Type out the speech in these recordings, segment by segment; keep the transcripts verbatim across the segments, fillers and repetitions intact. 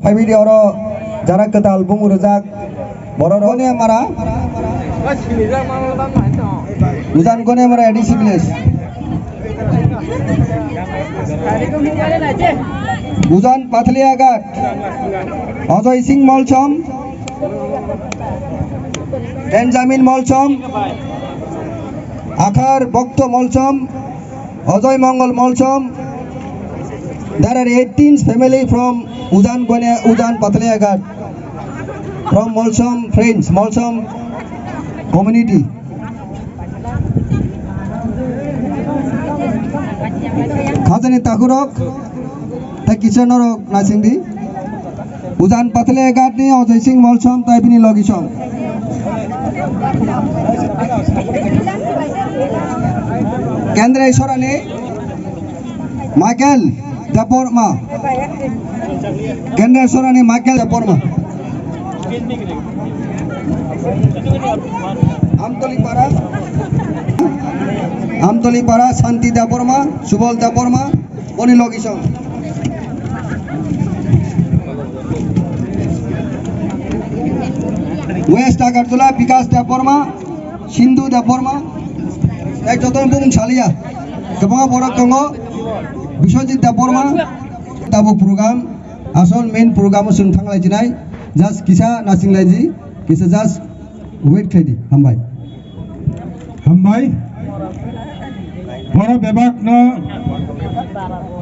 Phaibidi oro jara kwtal bung rwjak borok rok. Goniamara. Ujan Goniamara A D C village. Ujan Pathliaghat. Ajoy Singh Molsom. Benjamin Molsom. Akhar Bokto Molsom. Ajoy Mongol Molsom. There are eighteen family from Ujan Gonia, Ujan Pathliaghat. From Molsom friends, Molsom community. Khajani takhurok, tei kisa norok naisingdi. Ujan Pathliaghat ni Ajoy Singh Molsom tei bini logi song. Kendra Isorani Michael Debbarma. Kendra Isorani Michael Debbarma. Amtoli Para, Amtoli Para Santi Debbarma, Subal Debbarma. Boni logi song. West Agartala, Bikas Debbarma, Sindhu Debbarma, tei joto bumung saliya. Kwbangma borok tongo, Biswajit Debbarma, tabuk program, asol main program o chwng thanglai jinai, just kisa nasing laiji, kisa just wait khlaidi, hambai. Hambai. Borok bebak no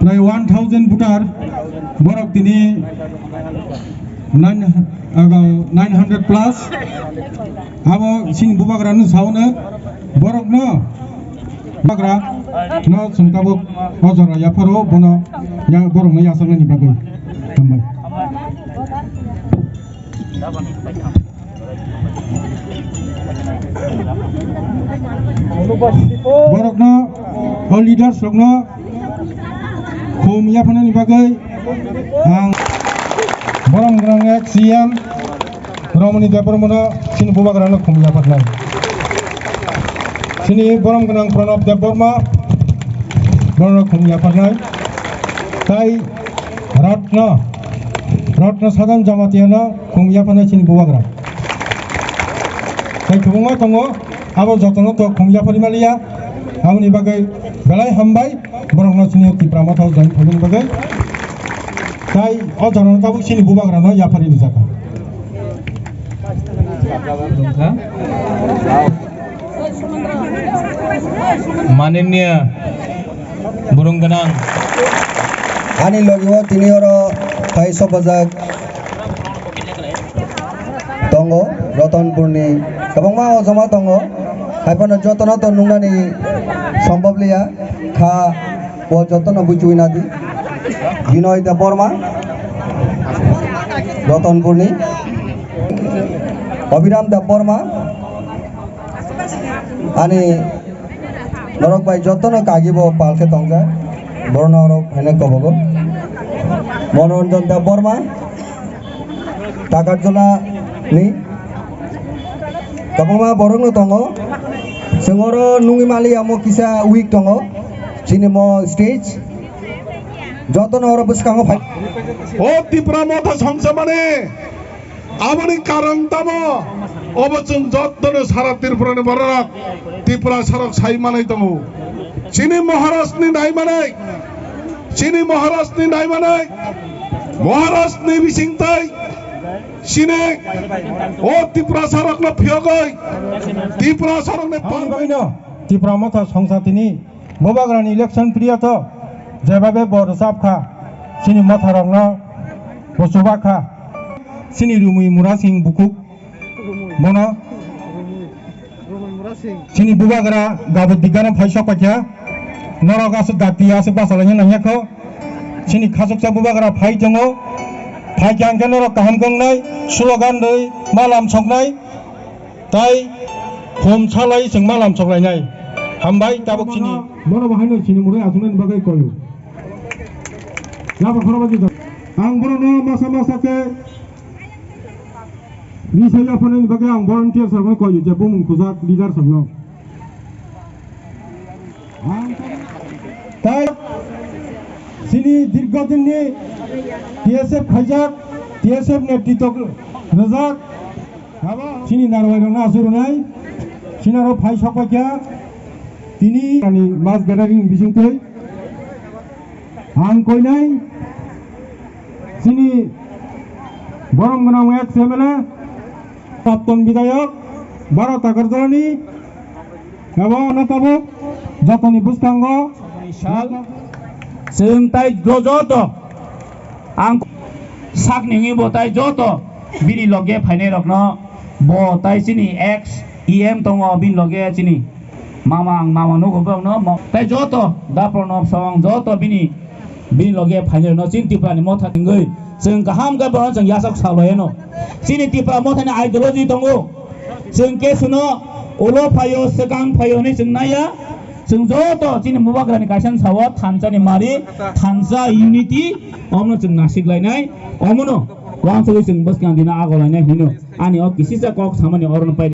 prai one thousand voter. Borok tini nine, uh, nine hundred plus. Abo sini bubagra no sauna. Borok no. Bubagra no sungkabo ojora yapharo bono ya borok no yasaknani bagwi. Hambai. Borokno, o leaders rokno khum yaphanani bagwi ang borom gwnang ek C M Romoni Debbarmano chini bubagrano khum yaphatnai. Chini borom gwnang Pranab Debbarma bono khum yaphatnai. Tai Ratna, Ratna Sadan Jamatiano khum yaphanai chini bubagra. Tai kwbangma tongo, abo jotono to khum yaphari maliya. Aboni bagwi belai hambai, borokno chini Tipra Motha join khaimani bagwi. Tai o jorano tabuk chini bubagrano yaphari rijak. Maniniya burung gwnang. Ani logi o tini oro phai sopajak tongo, Ratanpurni kwbangma o joma tongo. Haiphano jotono to nungnani sombhob liya kha, o jotono buchwi nadi. Binoy Debbarma, Ratanpurni, Abhiram Debbarma, ani norok bai jotono kagi bo pal khe tongjak, borok norok haino kobogo. Manoranjan Debbarma, Takarjala ni kwbangma borok no tongo. Chwng oro nungwi maliya mo kisa week tongo chini mo stage. Jotono oro bwskango phai. O Tipra Motha songsamani Aboni karon tamo? Obo chwng jotono sara Tripurani bororok, Tiprasarok sai manai tongo. Chini Maharajni nai manai, chini Maharajni nai manai, Maharajni bisingtwi chini o Tiprasarokno phiyogwi, Tiprasarokni Aboni bagwino Tipra Motha songsa tini Bubagrani election period o jebabe bo rwchap kha, chini motharokno bo chuba kha. Chini Rumui Murasing bukhuk bono, chini bubagra gabut digano phai sok paikha, norok aswk dakti aswk bachalaina nangya kho. Chini khachuksa bubagra phai tongo, phai kha hwnkhe norok kaham khe wngnai, slogan rwi ma lam soknai. Tai khum salai chwng ma lam soklainai. Hambai tabuk chini. Bono bo haino chini murui achuknani bagwi koyo. Yabo khorokma jito. Ang borokno masa masa khe risai yapharnani bagwi ang volunteer rokno koyo je bumung khujak leader rokno. Tai chini dirgho dinni T S F khaijak, T S F netritw rwjak, abo chini narwai rokno aswk rwnai, chini aro phai sok paikha, tini ani mass gathering bisingtwi ang koinai chini borom gwnang ex M L A, prapton bidhayok, baro Takarjalani, abo ano tabuk jotoni bwskango sal chwng tai joto ang sakni wngwi bo tai joto bini loge phainai rokno bo tai chini ex E M tongo bini loge chini mama ang mama nugo bokno mo-, tai joto dapro no sawang joto bini bini loge phainai rokno chini Tripura ni motha tingwi chwng kaham khe bono chwng yasok salai no chini Tripura motha ni ideology tongo chwng ke suno ulo phaio swkang phaio hinwi chwng naiya. Chwng joto chini Bubagrani kaisa sawo thansa ni mari, thansa unity, omono chwng nasik lainai, omono wansugwi chwng bwskang dina ago lainai hino. Ani o kisisa kok samani orono pai